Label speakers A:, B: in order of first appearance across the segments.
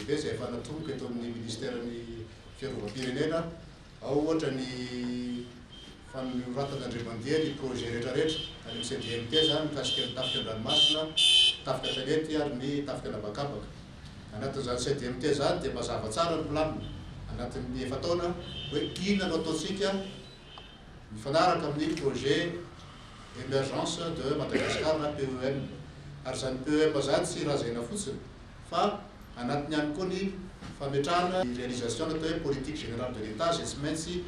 A: lehibe izay efa natomboka eto amin'ny ministeran'ny fiarovam-pirenena. Ao ohatra ny fanoratana indray mandeha ny projet rehetrarehetra any amin'ny CDMT izany mikasika ny tafika an-dranomasina, tafika an-tanety ary ny tafika an'habakabaka. Anatin'izany CDMT izany dia mazava tsara ny planina anatin'ny efa-taona hoe inona no ataontsika mifanaraka amin'ny projet émergence de Madagascar na PEM. Ary izany PEM izany tsy lazaina fotsiny fa anatiny ihany koa ny fametrahana ny réalisation ny atao hoe politique générale de l'État izay tsy maintsy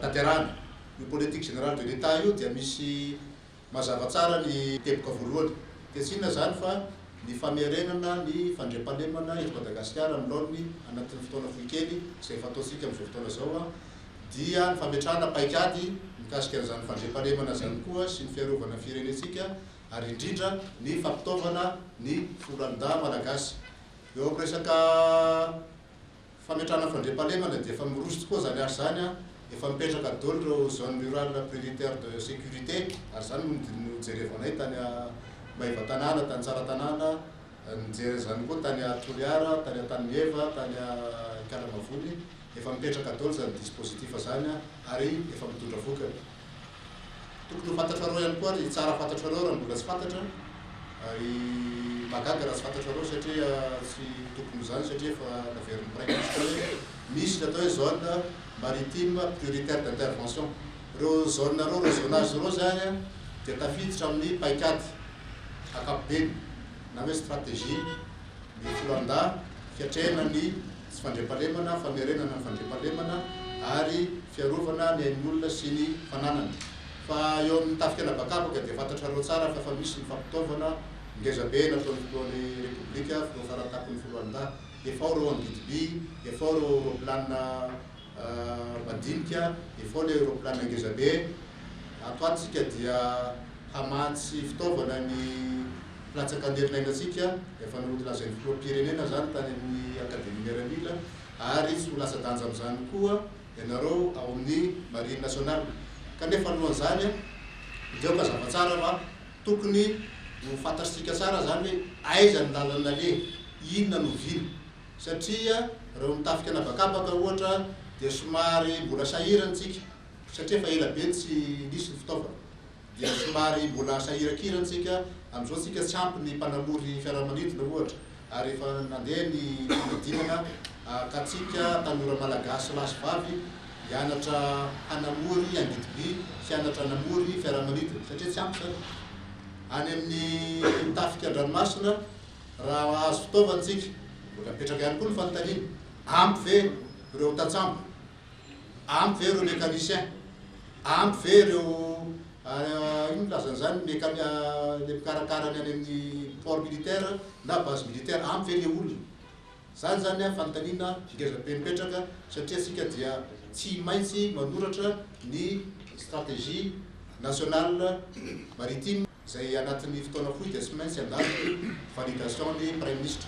A: tanterahana. Io politique générale de l'État io dia misy mazava tsara ny teboka voalohany. Dia tsy inona izany fa ny famerenana ny fandriampahalemana eto Madagasikara amin'ny laoniny anatin'ny fotoana fohy kely izay efa ataontsika amin'izao fotoana izao dia ny fametrahana paikady mikasika an'izany fandriampahalemana izany koa sy ny fiarovana ny firenentsika ary indrindra ny fampitaovana ny foloalindahy malagasy. Eo amin'ny resaka fametrahana fandriampahalemana dia efa miroso tokoa izany asa izany, efa mipetraka daholo ireo zone rurale prioritaire de sécurité ary izany no nojerevanay tany Maevatanàna, tany Tsaratanàna, nijery an'izany koa tany Toliara, tany Antanimieva, tany Ikalamavony, efa mipetraka daholo izany dispositif izany ary efa mitondra vokany. Tokony ho fantatrareo ihany koa ary tsara fantatrareo raha mbola tsy fantatra ary mahagaga raha tsy fantatrareo satria tsy tokony ho izany satria efa naverin'ny Praiminisitra hoe misy ny atao hoe zone maritime prioritaire d'intervention. Ireo zone ireo, ireo zonage ireo izany dia tafiditra amin'ny paikady ankapobeny na hoe stratégie ny foloalindahy fiatrehana ny tsy fandriampahalemana, famerenana ny fandriampahalemana ary fiarovana ny ain'olona sy ny fananany. Fa eo amin'ny tafika an'habakabaka dia fantatrareo tsara fa efa misy ny fampitaovana ngezabe nataon'ny filohan'ny Repoblika, filoha faratampony foloalindahy. Efa ao ireo angidiby, efa ao ireo roaplanina madinika, efa ao ilay roaplanina ngezabe. Ato ato isika dia hamatsy fitaovana ny mpilatsaka an'herin'aina antsika, efa nolazain'ny filoham-pirenena izany tany amin'ny Akademia Miaramila, ary tsy ho latsa-danja amin'izany koa ianareo ao amin'ny Marine Nationale. Kanefa alohan'izany dia aoka hazava tsara fa tokony ho fantatr'tsika tsara izany hoe aiza ny lalana aleha, inona no vina. Satria ireo mitafika an'habakabaka ohatra dia somary mbola sahirana isika satria efa ela be tsy nisy ny fitaovana. Dia somary mbola sahirankirana tsika, amin'izao tsika tsy ampy ny mpanamory fiaramanidina ohatra, ary efa nandeha ny fanadinana ka tsika tanora malagasy lahy sy vavy hianatra hanamory angidiby, hianatra hanamory fiaramanidina satria tsy ampy zany. Any amin'ny tafika an-dranomasina raha hahazo fitaovana tsika, mbola mipetraka ihany koa ny fanontaniana, ampy ve ireo tantsambo? Ampy ve ireo mécanicien? Ampy ve ireo ino milaza an'izany mécani le mpikarakara ny any amin'ny port militaire na base militaire, ampy ve le olona? Zany zany an fanontaniana ngeza be mipetraka satria tsika dia tsy maintsy manoratra ny stratégie nationale maritime izay anatin'ny fotoana fohy dia tsy maintsy handalo ny validation ny praiminisitra.